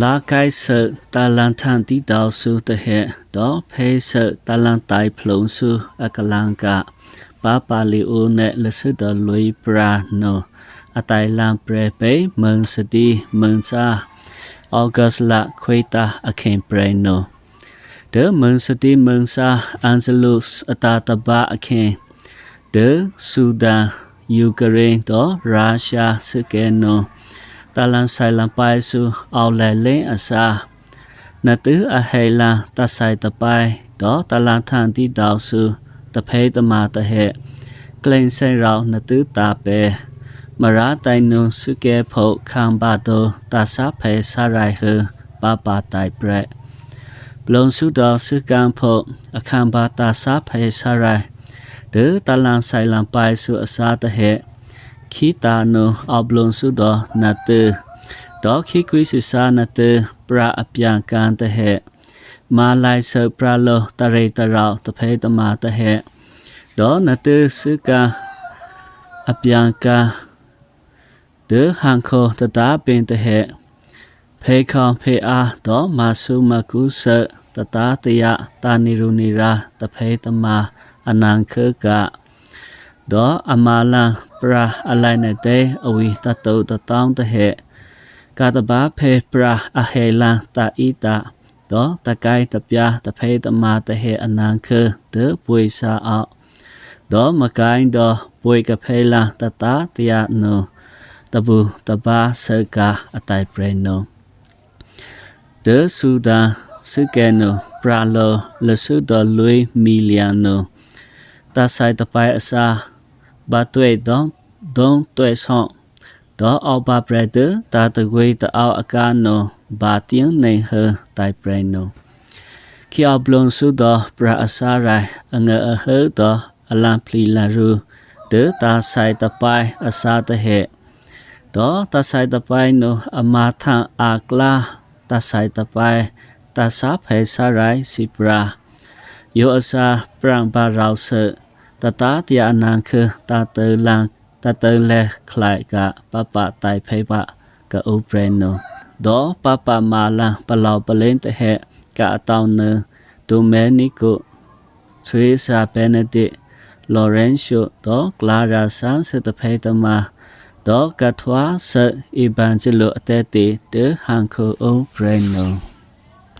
ລາໄກເສີຕາລານທາງຕິດດາວຊູຕະເຫະ ດອກເພເສີຕາລານໄຕໂພລງຊູອາກາລັງກະ ປາປາລີໂອແນະລະເສີດອລຸຍປຣາໂນ ອາໄຕລາມເປຣເປ ເມືອງສະດີ ເມືອງຊາ ອອກກັສລະ ຄວຍຕາ ອາເຄນເປຣໂນ ເດີ ເມືອງສະດີ ເມືອງຊາ ອານເຊລູສ ອາຕາຕະບາ ອາເຄນ ເດີ ຊູດານ ຢູເຄເຣນ ໂຕ ຣາຊຽ ຊຶເກໂນ ຕາລານໄຊລາມປາຍຊູ ອາວແລເລງອາຊາ ນະຕື້ອາເຮລາ ຕາໄຊຕະປາຍ ໂຕ ຕາລານທາງຕິດດາວຊູ ຕະເພຕະມາຕະເຫະ ເກລັງໄຊຣາວ ນະຕື້ຕາເປ ມະຣາໄຕນູ ຊຶເກໂພ ຄາມບາໂຕ ຕາຊາເພຊາຣາຍເຮີ ປາປາໄຕເປຣ ໂພລງຊູດອກ ຊຶກາງໂພ ອາຄາມບາຕາຊາເພຊາຣາຍ ເດີ ຕາລານໄຊລາມປາຍຊູອາຊາຕະເຫະ ຄີຕາໂນ ອອບໂພລງຊູດອກ ນະຕື້ ດອກຄີກຸຍຊິຊາ ນະຕື້ ປຣາອະປຽງການຕະເຫະ ມາລາຍເສີປຣາໂລ ຕະເຣຕະຣາວ ຕະເພຕະມາຕະເຫະ ດອກນະຕື້ ຊຶກາ ອະປຽງກາ ເດີ ຮັງໂຄ ຕະຕາເປັນຕະເຫະ ເພຄອງເພອາ ດອກມາຊູມາກູເສີ ຕະຕາຕະຍະ ຕານີຣູນີຣາ ຕະເພຕະມາ ອະນັງເຄີກະ ດອກອາມາລາ ປຣາອາໄລນະເຕ ອະວີຕະໂຕຕະຕອງຕະເຫະ ກາຕະບາເພ ປຣາອາເຮລາ ຕາອີຕະ ດອກຕະໄກຕະປຽ ຕະເພຕະມາຕະເຫະ ອະນັງເຄີ ເດີ ປວຍຊາອອກ ດອກມະກາຍ ດອກປວຍກະເພລາ ຕະຕາຕະຍະໂນ ຕະບູຕະບາເສີກາ ອາໄຕເປຣໂນ ເດີ ຊູດາ ຊຶເກໂນ ປຣາໂລ ລະຊູດອລຸຍ ມີລຽໂນ ຕາໄຊຕະປາຍອາຊາ ບາຕວຍ ດອງ ດົງຕວຍຊອງ ດອກອອກບາແປຣເດີ ຕາຕະກຸຍຕະອາວອາກາໂນ ບາຕຽງເນງເຮີ ໄຕເປຣໂນ ຄີອອກໂພລງຊູດອກ ປຣາອາຊາຣາຍ ອະເງີອະເຮີ ດອກ ອາລາມພລີລາຣູ ເດີ ຕາໄຊຕະປາຍ ອາຊາຕະເຫະ ດອກ ຕາໄຊຕະປາຍໂນ ອາມາທາງອາກລາ ຕາໄຊຕະປາຍ ຕາຊາເພຊາຣາຍ ຊິປຣາ ໂຍອາຊາ ປຣາງບາຣາວເສີ ຕາຕາຕະຍາອະນັງເຄີ ຕາເຕີລາງ ຕາເຕີແລຄລາຍກະ ປາປາໄຕເພວະ ກະອູເປຣໂນ ດອກ ປາປາມາລາ ປະເລົາປະເລັນຕະເຫະ ກະອາຕອງເນີ ໂດເມນິໂກ ທຣີຊາ ເບເນດິກ ໂລເຣນໂຊ ດອກ ກລາຣາ ຊານເຊີຕະເພຕະມາ ດອກ ກາທວາເຊີ ອີບານເຈໂລ ອາເຕຕິ ເດີ ຮັງໂຄ ອູເປຣໂນ.